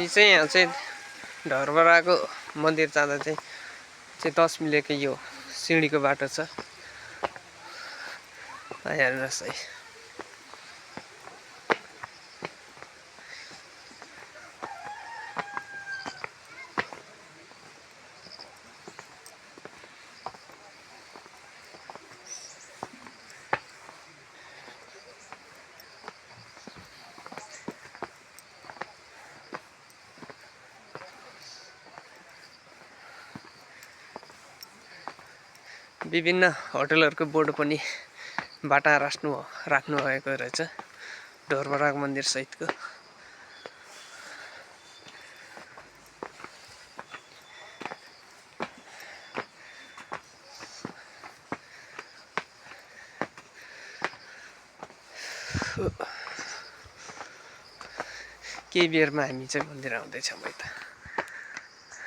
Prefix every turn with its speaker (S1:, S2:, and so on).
S1: हामी चाहिँ यहाँ चाहिँ ढरबराको मन्दिर जाँदा चाहिँ 10 मिलेको यो सिँढीको बाटो छ। हेर्नुहोस् है। विभिन्न होटलहरूको बोर्ड पनि बाटा राख्नु भएको रहेछ ढोरबराग मन्दिर सहितको। केही बेरमा हामी चाहिँ मन्दिर आउँदैछौँ है त।